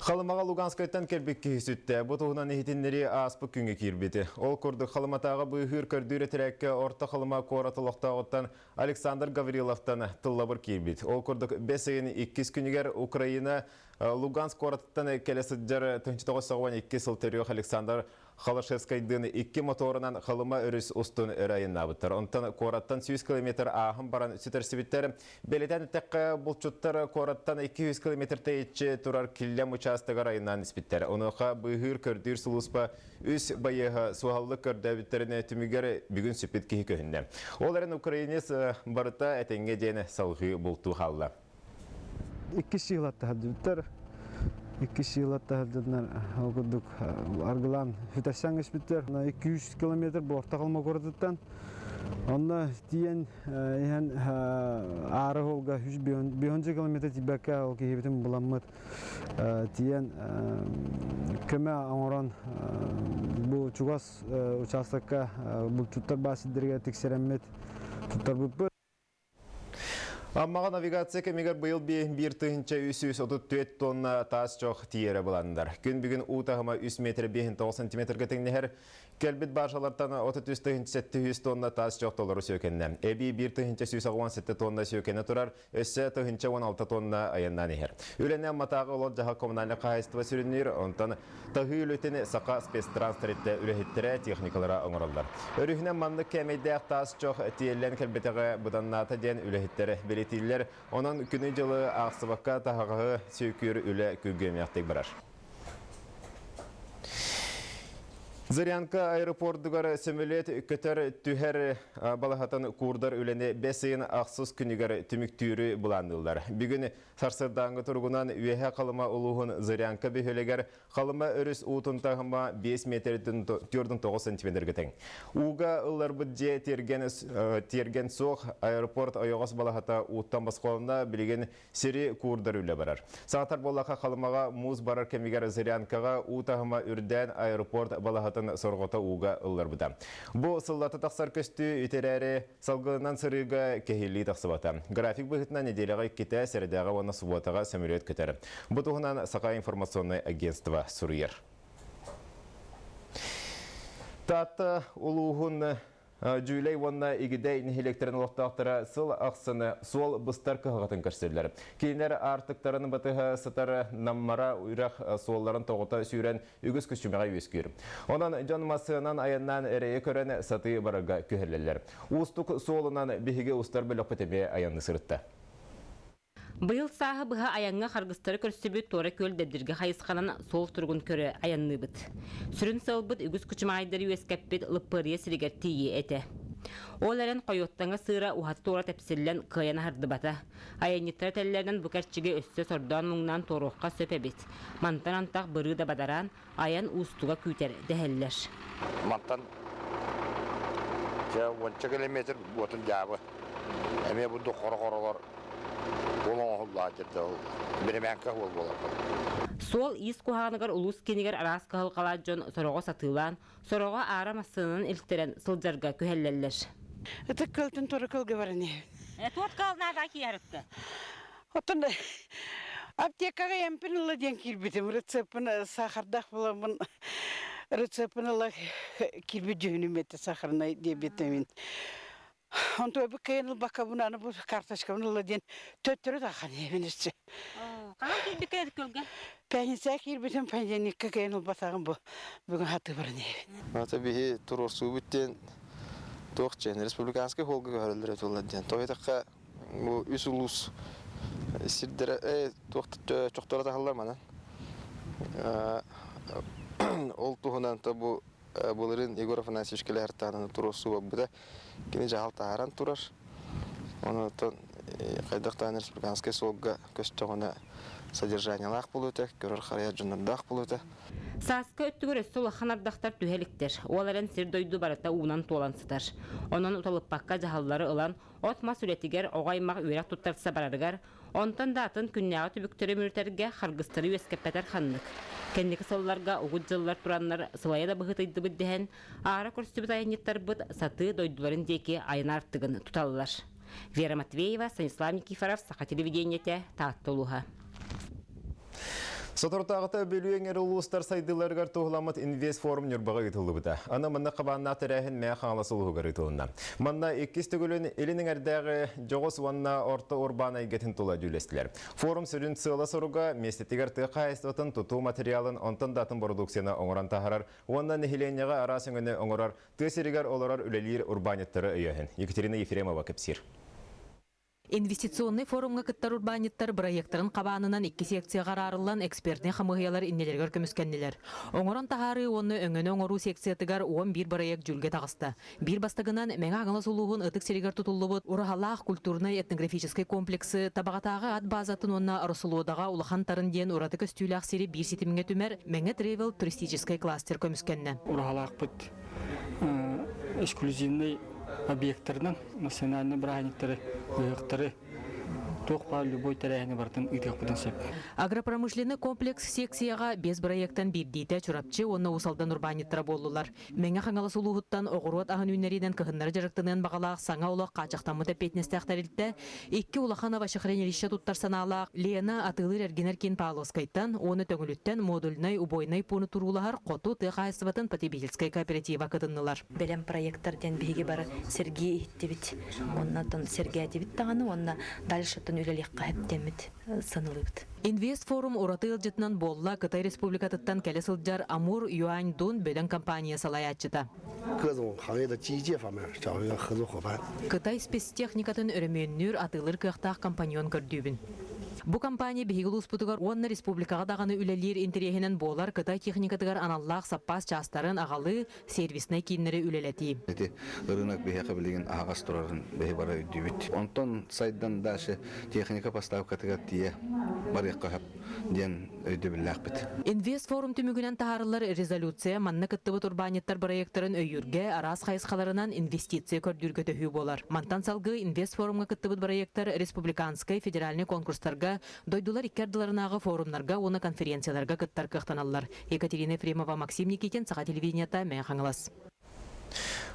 Халымаҕа Луганскайтан кэлбит киһи сүттэ. Бу туһунан иһитиннэрии ааспыт күҥҥэ киирбит. Ол курдук Халыматааҕы быыһыыр көрдүүр этэрээккэ Орто Халыма куорат олохтооҕуттан Александр Гавриловтан тыллабыр киирбит. Ол курдук бэс ыйын иккис күнүгэр Украина Луганск куоратыттан кэлэ сылдьар 1992 сыл төрүөх Александр Холошевскайдыын икки моторунан Халыма өрүс устун өрө айаннаабыттар. Онтон куораттан 100 километр ааһан баран сүтэрсибиттэр. Бэлиэтээн эттэххэ, булчуттар куораттан 200 километр тэйиччи турар Киллэм учаастагар айаннаан испиттэр. Онуоха быыһыыр-көрдүүр сулууспа үс байыаһа суһаллык көрдөөбүттэрин түмүгэр бүгүн сүппүт киһи көһүннэ. Ол эрэн украинец барыта этэҥҥэ диэн салҕыы бултуу хаалла. Иккис сыылатта сылдьыбыттар. Иккис сыылатта сылдьаннар ол курдук аргылаан сүтэрсэн испиттэр. 200 километр Орто Халыма куоратыттан. Онно тиийэн иһэн аара суолга 100 километр тиийбэккэ ол киһибитин буламмыт тиийэн көмө оҥорон бу чугас учаастакка булчуттар баар сирдэригэр тиксэрэммит туттарбыппыт. Аммаҕа навигация кэмигэр быйыл 1334 тонна таас чох тиийэрэ былааннар. Күн бүгүн уу таһыма 3 метр 59 сантиметрга тэҥнэһэр. Кэлбит баржалартан 33 700 тонна таас чох толору сүөкэннэ. Эбии 1187 тонна сүөкэнэ турар, өссө 1016 тонна айаннаан иһэр. Үлэни Амматааҕы олох-дьаһал коммунальнай хаһаайыстыба сүрүннүүр, онтон Таһыы үлэтин Саха спецтранс тэрилтэ үлэһиттэрэ, техникалара оҥороллор. Өрүһүнэн маннык кээмэйдээх таас чох тиэллэн кэлбэтэҕэ быданнаата диэн үлэһиттэр бэлиэтииллэр. Онон күнү-дьылы аахсыбакка таһаҕаһы сүөкүүр үлэ күргүөмнээхтик барар. Зырянка аэропордугар сөмөлүөт көтөр түһэр балаһатын куурдар үлэни бэс ыйын ахсыс күнүгэр түмүктүүрү былаанныыллар. Бүгүн Сарсыардааҥҥы туругунан Үөһээ Халыма улууһун Зырянка бөһүөлэгэр Халыма өрүс уутун таһыма 5 метртэн 49 сантиметрга тэҥ. Ууга ылларбыт дьиэ тиэргэн, тиэргэн суох, аэропорт ойоҕос балаһата ууттан босхолонно, билигин сири куурдар үлэ барар. Саатар буоллахха Халымаҕа муус барар кэмигэр Зырянкаҕа уу таһыма үрдээн аэропорт балаһатын сорҕото ууга ылларбыта. Бу сыллата тахсар көстүү итэрээри Салгынынан сырыыга кэһиллии тахсыбата. График быһыытынан нэдиэлэҕэ иккитэ, сэрэдээҕэ уонна субуотаҕа сөмөлүөт көтөр. Бу туһунан Саха информационнай агентство суруйар. Таатта улууһун Дьүүлэй уонна Игидэй нэһилиэктэрин олохтоохторо сыл ахсын суол быстар кыһалҕатын көрсөллөр. Кинилэр аартыктарын батыһа сытар Наммара үрэх суолларын тоҕута сүүрэн үгүс күчүмэҕэ үөскүүр. Онон дьон массыынан айаннаан эрэйи көрөн сатыы барарга күһэллэллэр. Уустук суолунан биһиги устар бөлөхпүт эмиэ айанныы сырытта. Быйыл сааһы быһа айаҥҥа харгыстары көрсүбүт Туора Күөл Дэбдиргэ хайысханан суол туругун көрө айанныыбыт. Сүрүн сыалбыт үгүс күчүмэҕэйдэри үөскэппит Лыппыарыйа сиригэр тиийии этэ. Ол эрэн Хойуоттаҥа сыыра уһаты-туора тэпсиллэн кыайан аһардыбата. Айанньыттара этэллэринэн бу кэрчиги өссө сордоон-муҥнаан туоруохха сөп эбит. Мантан антах бырыы да бадараан, айан уустуга күүтэр дэһэллэр. Мантан дьэ уонча километр буотун дьаабы. Эмиэ бурдук хоро-хоролор уол оҥоһуллаах дьэрдэ ол биримээҥкэ уол буолар. Суол иис куһаҕаныгар улуус киинигэр араас кыһалҕалаах дьон сороҕо сатыылаан, сороҕо аара массыынанан илтэрэн сылдьарга күһэллэллэр. Ытык көлтүн туру кылгы баран иһэбин. Туот кыалнаата киһарытта. Оттон аптекаҕа эмпин ыла диэн киирбитим. Рецеппин сахардаах буоламмын рецеппин ыла киирбит дьүһүнүм этэ сахарнай диабетамин. Онтуой бу кыайан ылбаккабын аны бу карточкабын ыла диэн төттөрү тахан иһэбин өссө. Хаһан киирбиккэ көлгө? Пятницаҕа киирбитим, понедельникка кыайан ылбатаҕым бу бүгүн хатыы баран иһэбин. Ата биһи туруорсуубут диэн туох диэн республиканскай холга көһөрөллөрө туолар диэн. Тоҕо диэтэххэ Бу үс улуус сирдэрэ туох чохторо таһаллар манан. Ол туһунан то бу былырыын Егор Афанасьевич кэлэһэртаананы туруорсуу барбыта. Кини дьаһал таһааран турар. Онон хайдах даҕаны республиканскай суолга көстөҕүнэ содержаниелаах буолуо көрөр харайар дьоннордоох буолуо Сааскы өттүгэр өссө улахан ардахтар түһэ иликтэр. Ол эрэн сир-дойду барыта уунан туолан сытар. Онон уталыппакка дьаһаллары ылан, от-мас үлэтигэр оҕо аймах үөрэх туттарса барарыгар, онтон да атын күннээҕи түбүктэри мүрүтэргэ харгыстары үөскэппэтэр ханнык. Кэнники сылларга угут дьыллар тураннар сылайа да быһыытыйдыбыт дэһэн, аара көрсүбүт айанньыттарбыт сатыы дойдуларын диэки айан аартыгын туталлар. Вера Матвеева, Станислав Никифоров, Саха телевидениетэ, Таатта улууһа. Соторутааҕыта Бүлүү эҥэр улуустар сайдыыларыгар туһуламмыт инвестфорум Ньурбаҕа ыытыллыбыта. Аны манна хабааннаах тэрээһин Мэҥэ Хаҥалас улууһугар ыытылынна. Манна иккис төгүлүн Илин эҥэрдээҕи дьоҕус уонна орто урбаан эйгэтин тула дьүүллэстилэр. Форум сүрүн сыала-соруга миэстэтигэр тыа хаһаайыстыбатын тутуу материалын, онтон да атын бородууксуйаны оҥорон таһаарар уонна нэһилиэнньэҕэ араас өҥөнү оҥорор тыа сиригэр олорор үлэлиир урбаанньыттары өйөөһүн. Екатерина Ефремова кэпсиир. Инвестиционнай форумҥа кыттар урбаанньыттар бырайыактарын хабаанынан икки секцияҕа араарыллан экспертнэй хамыыһыйалар иннилэригэр көмүскэннилэр. Оҥорон таһаарыы уонна өҥөнү оҥоруу секциятыгар 11 бырайыак дьүүлгэ таҕыста. Биир бастакынан Мэҥэ Хаҥалас улууһун ытык сиригэр тутуллубут Ураһалаах культурнай-этнографическай комплексы, Табаҕатааҕы ат баазатын уонна Росолуодаҕа Улахан Тарын диэн ураты көстүүлээх сири биир ситимҥэ түмэр Мэҥэ Тревел туристическай кластер көмүскэннэ. Ураһалаахпыт эксклюзивнай объектарынан национальнай бырааһынньыктары, ыһыахтары, туох баар любой тэрээһини барытын ыытыахпытын сөп. Агропромышленный комплекс секцияҕа биэс бырайыактан биирдиитэ Чурапчы уонна Уус Алдан урбаанньыттара буоллулар. Мэҥэ Хаҥалас улууһуттан оҕуруот аһын үүннэриинэн кыһыннары дьарыктаныан баҕалаах саҥа олох хааччахтаммыт эппиэтинэстээх тэрилтэ икки улахан овощехранилище туттар санаалаах Лена атыылыыр-эргинэр киин Павловскайтан уонна Төҥүлүттэн модульнай убойнай пууну туруулаһар Хоту тыа хаһаайыстыбатын потребительскай кооператива кытыннылар. Бэлэм проекттар диэн биһиги бары сэргии иһиттибит. Уонна сэргээтибит даҕаны уонна дальше-тан үлэлиэххэ сөптеммит санылыбыт. Инвестфорум ураты ыалдьытынан буолла Кытай Республикатыттан кэлэ сылдьар Амур Юань Дун бөдөҥ компания салайааччыта. 各种行业的机械方面找一个合作伙伴。 Кытай спецтехникатын өрөмүөннүүр атыылыр кыахтаах компаньон көрдүүбүн. Бу компания биһиги улууспутугар уонна республикаҕа даҕаны үлэлиир интэриэһинэн буолар Кытай техникатыгар аналлаах саппаас чаастарын аҕалыы, сервиснэй кииннэри үлэлэтии. Ити рынок биһиэхэ билигин аһаҕас турарын биһи бары өйдүүбүт. Онтон сайдан дальше техника поставкатыгар тиийэ барыахха сөп диэн өйдөбүллээхпит. Инвестфорум түмүгүнэн таһаарыллар резолюция манна кыттыбыт урбаанньыттар бырайыактарын өйүүргэ араас хайысхаларынан инвестиция көрдүүргэ төһүү буолар. Мантан салгыы Инвестфорумҥа кыттыбыт бырайыактар республиканскай, федеральнай конкурстарга, дойдулар икки ардыларынааҕы форумнарга уонна конференцияларга кыттар кыахтаналлар. Екатерина Ефремова, Максим Никитин, Саха телевидениета, Мэҥэ Хаҥалас.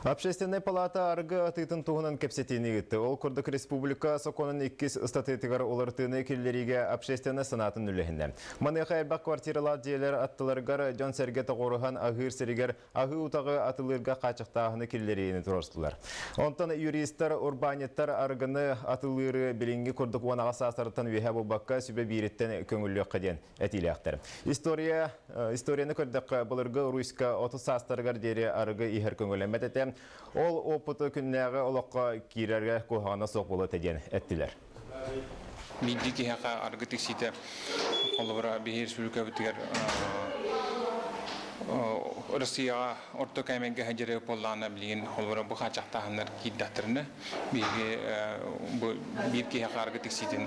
Общественнай палата аргы атыытын туһунан кэпсэтиини ыытты. Ол курдук республика сокуонун иккис ыстатыйатыгар уларытыыны киллэриигэ общественнай санаатын үллэһиннэ. Маныаха элбэх квартиралаах дьиэлэр аттыларыгар дьон-сэргэ тоҕуоруһан аһыыр сиригэр аһыы утаҕы атылыырга хааччахтааһыны киллэриини туруорстулар. Онтон юристар, урбаанньыттар арыгыны атылыыры билиҥҥи курдук 18 саастарыттан үөһэ буолбакка сүбэ биириттэн көҥүллүөххэ диэн этиилээхтэр. История, историяны көрдөххө, былыргы Руська 30 саастарыгар диэри арыгы иһэр көҥүлэммэт этэ. Ол опыты күннээҕи олоххо киирэргэ куһаҕана суох буолуо этэ диэн эттилэр. Биирдии киһиэхэ арыгы тиксиитэ холобура биһи республикабытыгар Россияҕа орто кээмэйгэ сылдьар буоллаҕына билигин холобура бу хааччахтааһыннар киирдэхтэринэ биһиги бу биир киһиэхэ арыгы тиксиитин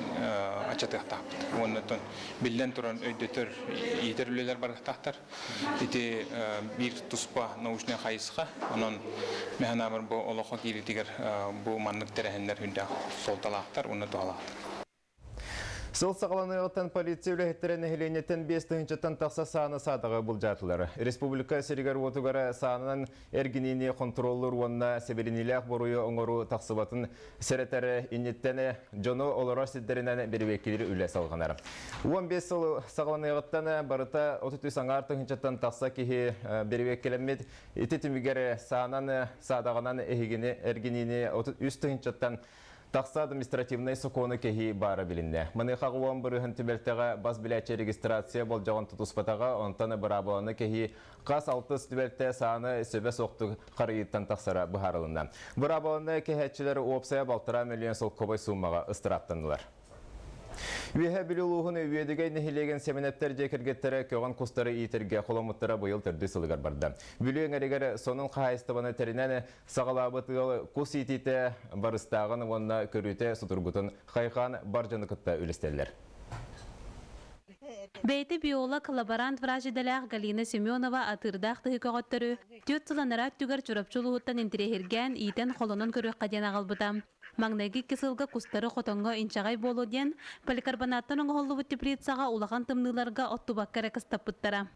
аччатыахтаахпыт. Уонна биллэн туран өйдөтөр, иитэр үлэлэр барыахтаахтар. Ити биир туспа научнай хайысха. Онон мин санаабар бу олоххо киириитигэр бу маннык тэрээһиннэр үрдээх суолталаахтар уонна туһалаахтар. Сыл саҕаланыаҕыттан полиция үлэһиттэрэ нэһилиэнньэттэн 5 тыһыынчаттан тахса сааны саадаҕы былдьаатылар. Республика сиригэр-уотугар саанынан эргиниини хонтуруоллуур уонна сэбилиниилээх буруйу оҥоруу тахсыбатын сэрэтэр инниттэн дьону олорор сирдэринэн бэрэбиэркэлиир үлэ салҕанар. 15 сыл саҕаланыаҕыттан барыта 33 аҥаар тыһыынчаттан тахса киһи бэрэбиэркэлэммит. Ити түмүгэр саанан саадаҕынан эһигини эргиниини 33 тыһыынчаттан Тахса административнай сокуону кэһии баара билиннэ. Маныаха уон бырыһын түбэлтэҕэ бас билээччи регистрация болдьоҕун тутуспатаҕа, онтон быраабыланы кэһии хас алтыс түбэлтэ сааны сөбө суохтук харыйыттан тахсара быһаарылынна. Быраабыланы кэһээччилэр уопсайа балтараа миллион солкуобай суумаҕа ыстырааптаннылар. Үөһээ Бүлүү улууһун Үөдүгэй нэһилиэгин Сэмэнэптэр дьиэ кэргэттэрэ көҕөн кустары иитэргэ холоммуттара быйыл төрдүс сылыгар барда. Бүлүү эҥэригэр сонун хаһаайыстыбаны тэринэн Саҕалаабыт ыал кус иитиитэ барыстааҕын уонна көрүүтэ судургутун хайҕаан бар дьону кытта үлэстэллэр. Бэйэтэ биолог, лаборант врач идэлээх Галина Семенова атыырдаах тыһы көҕөттөрү түөрт сыл анараа өттүгэр Чурапчы улууһуттан интэриэһиргээн, иитэн холонон көрүөххэ диэн аҕалбыта. Маҥнайгы икки сылга кустары хотоҥҥо инчэҕэй буолуо диэн, поликарбонаттан оҥоһуллубут теплицаҕа улахан тымныыларга оттубакка эрэ кыстаппыттара.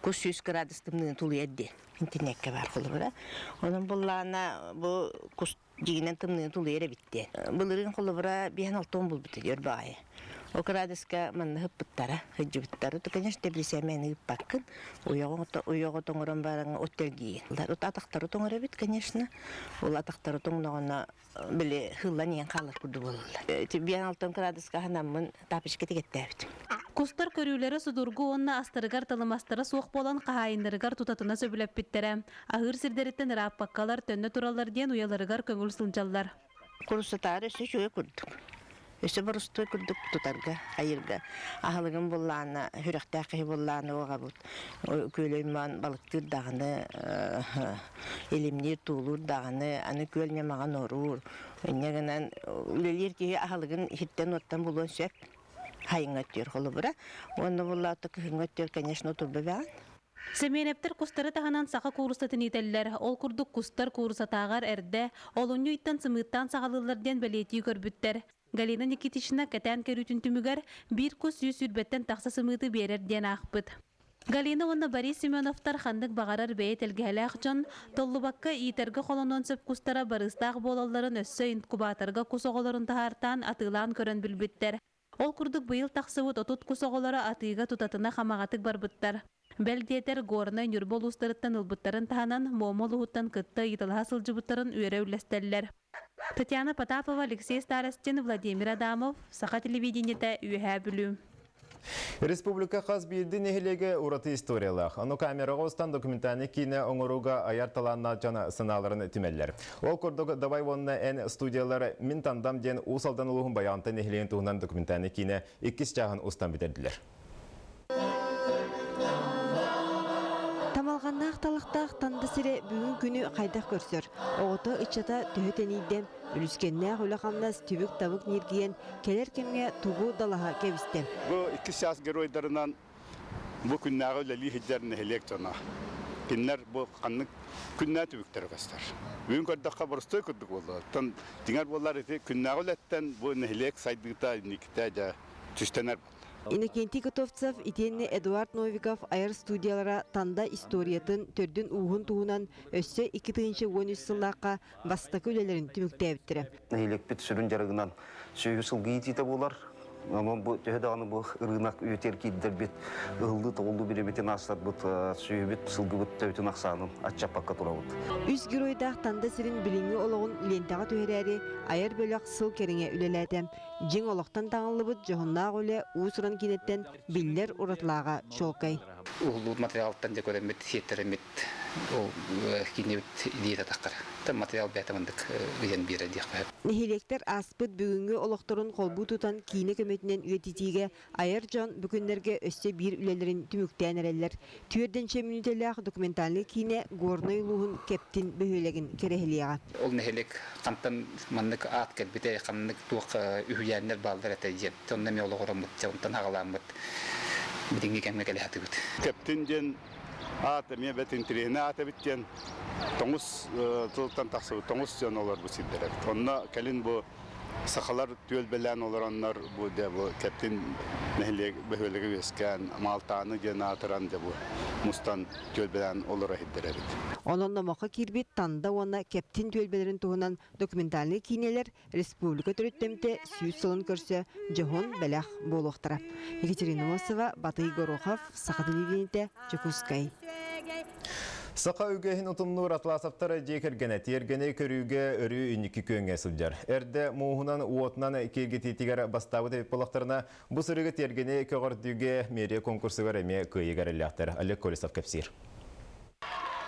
Кус 100 градус тымныыны тулуйар диэн интернеккэ баар холобура. Онон буллаана бу кус дьиҥинэн тымныыны тулуйар эбит диэн. Былырыын холобура биэһэн алтан булбут өр баҕайы. Ол кыраадыска манна ыппыттара, сылдьыбыттара. То, конечно, теплисэмэни ыыппаккын. Уйаҕы тоҥорон бараҥ от тэлгиин. От атахтары тоҥор эбит, конечно. Ол атахтары тоҥноҕуна били хыллан иһэн хаалар курдук буолаллар. Биэн алтан кыраадыска аһанаммын тапочка тигэттээбитим. Кустар көрүүлэрэ судургу уонна астарыгар талымастара суох буолан хаһаайыннарыгар тутатына сөбүлэппиттэрэ. Аһыыр сирдэриттэн ырааппаккалар төннө тураллар диэн уйаларыгар көҥүл сылдьаллар. Курусатаары өссө үчүгэй курдук. Өссө боростуой курдук тутарга, айырга. Аһылыгын буллаана, сүрэхтээх киһи буллаана уоҕабыт. Күөлөймөөн балыктыыр даҕаны, илимниир, туулуур даҕаны, аны күөл ньамаҕын оруур. Инньэ гынан үлэлиир киһи аһылыгын иһиттэн-уоттан булуон сөп. Хайыҥҥа өттүөр холобура. Уонна буллаата кыһыҥҥы өттүөр, конечно, турба бэҕэн. Сэмиэнэптэр кустары таһынан саха куурусатын иитэллэр. Ол курдук кустар куурусатааҕар эрдэ, олунньу ыйтан сымыыттаан саҕалыыллар диэн бэлиэтии көрбүттэр. Галина Никитична кэтээн көрүүтүн түмүгэр биир кус 120-тэн тахса сымыыты биэрэр диэн аахпыт. Галина уонна Борис Семеновтар ханнык баҕарар бэйэ тэлгэһэлээх дьон толлубакка иитэргэ холонуон сөп кустара барыыстаах буолалларын өссө инкубаторга кус оҕолорун таһаартаан атыылаан көрөн билбиттэр. Ол курдук быйыл тахсыбыт 30 кус оҕолоро атыыга тутатына хамаҕатык барбыттар. Бэл диэтэр, Горнай, Ньурба улуустарыттан ылбыттарын таһынан, Муома улууһуттан кытта ыйыталаһа сылдьыбыттарын үөрэ үллэстэллэр. Татьяна Потапова, Алексей Старостин, Владимир Адамов, Саха телевидениетэ, Үөһээ Бүлүү. Республика хас биирдии нэһилиэгэ ураты историялаах. Ону камераҕа устан документальнай киинэ оҥорууга айар талааннаах дьон санааларын түмэллэр. Ол курдук Давай уонна Эн студиялар Мин Тандам диэн Уус Алдан улууһун Байаҕантай нэһилиэгин туһунан документальнай киинэ иккис чааһын устан бүтэрдилэр. Тамалҕаннаах талахтаах Танда сирэ бүгүн күнү хайдах көрсөр? Оҕото, ыччата төһө тэнийдэ? Үлүскэннээх үлэ-хамнас түбүк-табык ньиргийэн, кэлэр кэмҥэ тугу далаһа кэбистэ? Бу иккис чаас геройдарынан бу күннээҕи үлэлии сылдьар нэһилиэк дьоно. Кинилэр бу ханнык күннээ түбүктэрэ көстөр. Бүгүн көрдөххө боростуой курдук буолла. Оттон дьиҥэр буоллар ити күннээҕи үлэттэн бу нэһилиэк сайдыыта инникитэ дьэ түстэнэр Иннокентий Готовцев итиэннэ Эдуард Новиков айар студиялара Танда историятын, төрдүн-ууһун туһунан өссө 2013 сыллаахха бастакы үлэлэрин түмүктээбиттэрэ. Нэһилиэкпит сүрүн дьарыгынан сүөһү сылгы иитиитэ буолар. Онон бу төһө даҕаны бу ырыынак үйэтигэр киирдэрбит, ыһыллыы-тоҕуллуу бириэмэтин аастарбыт сүөһүбүт, сылгыбыт төбөтүн ахсаанын аччаппакка турабыт. Үс геройдаах Танда сирин билиҥҥи олоҕун лиэнтэҕэ түһэрээри айар бөлөх сыл кэриҥэ үлэлээтэ. Дьиҥ олохтон таҥыллыбыт дьоһуннаах үлэ уус-уран киинэттэн биллэр уратылааҕа чуолкай. Уһуллубут материалтан дьэ көрөммүт, сиэттэрэммит ол киинэбит илиитэ таххар. Материал бэйэтэ мындык ыйан биэрэр диэххэ сөп. Нэһилиэктэр ааспыт бүгүҥҥү олохторун холбуу тутан киинэ көмөтүнэн үйэтитиигэ айар дьон бу күннэргэ өссө биир үлэлэрин түмүктээн эрэллэр. Түөрдэнчэ мүнүүтэлээх документальнай киинэ Горнай улууһун Кэптин бөһүөлэгин кэрэһилиэҕэ. Ол нэһилиэк хантан маннык аат кэлбитэ, ханнык туох үһүйээннэр бааллар этэ диэн. Онно эмиэ олоҕураммыт, онтон аҕалааммыт билиҥҥи кэмҥэ кэлэ сатыыбыт. Кэптин диэн аат эмиэ бэт интэриэһинэй аат эбит диэн тоҥус тылтан тахсыбыт тоҥус дьон олорбут сирдэрэ эбит. Онно кэлин бу сахалар түөлбэлээн олороннор бу дьэ бу Кэптин нэһилиэк бөһүөлэгэ үөскээн Маалтааны диэн аатыран дьэ бу мустан түөлбэлээн олоро иһирдэр эбит. Онон номоххо киирбит Танда уонна Кэптин түөлбэлэрин туһунан документальнай киинэлэр республика төрүттэмтэ 100 сылын көрсө дьоһун бэлэх буолуохтара. Екатерина Носова, Батый Горохов, Саха телевидениетэ, Дьокуускай. Саха үгэһин утумнуур Атласовтар дьиэ кэргэнэ тиэргэни көрүүгэ өрүү инники күөҥҥэ сылдьар. Эрдэ мууһунан уотунан киэргэтиитигэр бастаабыт эбит буоллахтарына, бу сырыыга тиэргэни көҕөрдүүгэ мэрия конкурсугар эмиэ кыайыыга эрэллээхтэр. Олег Колесов кэпсиир.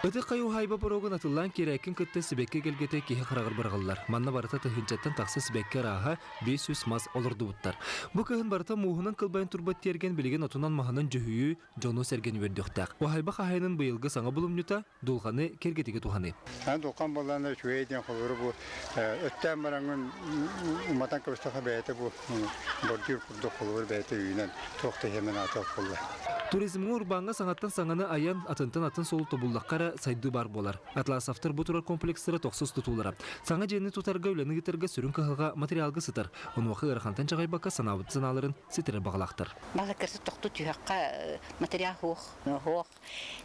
Ытык хайы уһаайба боруогун атыллаан киирээккин кытта сибэкки эгэлгэтэ киһи хараҕар быраҕыллар. Манна барыта тыһыынчаттан тахса сибэкки арааһа 500 мас олордубуттар. Бу кыһын барыта мууһунан кылбайан турбат тиэргэн билигин отунан-маһынан дьүһүйүү дьону-сэргэни үөрдүөхтээх. Уһаайба хаһаайынын быйылгы саҥа булумньута дулҕаны кэргэтигэ туһаныы. Аны дулҕан буоллаҕына үчүгэй диэн холобура бу өттөөн бараҥҥын уматан кэбистэххэ бэйэтэ бу бордюр курдук холобур бэйэтэ үүнэн туох да иһэмэн аата буолла. Туризмҥа урбааҥҥа саҥаттан саҥаны айан, атынтан атын суолу тобуллахха эрэ. эрэ сайдыы баар буолар. Атласовтар бу турар комплекстара тохсус тутуулара. Саҥа дьиэни тутарга үлэни ыытарга сүрүн кыһалҕа материалга сытар. Онуоха ыарахантан чаҕыйбакка санаабыт санааларын ситэрэр баҕалаахтар. Балыкырсы тохту түһэххэ материал суох, суох.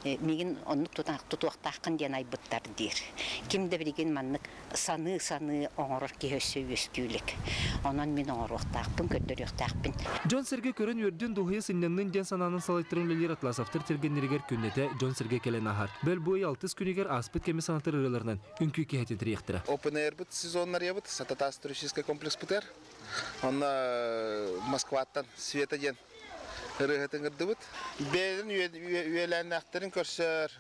Мигин оннук тутуохтааххын диэн айбыттар диир. Ким да билигин маннык саныы-саныы оҥорор киһи өссө үөскүү илик. Онон мин оҥоруохтаахпын, көрдөрүөхтээхпин. Дьон-сэргэ көрөн үөрдүн, дуоһуйа сынньаннын диэн санаанан салайтаран үлэлиир Атласовтар тиргэннэригэр күннэтэ дьон-сэргэ кэлэн ааһар. Бэл бу ый алтыс күнүгэр ааспыт кэми санатар ырыаларынан үҥкүү киэһэтин тэрийиэхтэрэ. Open Air-быт сезоннарыйабыт, Сататаас туристическай комплекспытыгар. Онно Москваттан Света диэн ырыаһыт ыҥырдыбыт. Бэйэлэрин үөлээннээхтэрин көрсөр,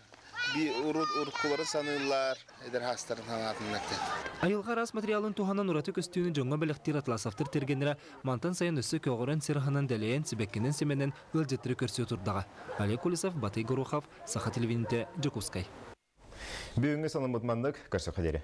уруккуларын саныыллар, эдэр хаастарын санаатыннар диэн. Айылҕа араас материалын туһанан ураты көстүүнү дьоҥҥо бэлэхтиир Атласовтар тиэргэннэрэ мантан сайын өссө көҕөрөн сир аһынан дэлэйэн, сибэккинэн симэнэн ыалдьыттары көрсүө турдаҕа. Олег Колесов, Батый Горохов, Саха телевидениетэ, Дьокуускай. Бүгүҥҥү сонуммут маннык, көрсөххө диэри.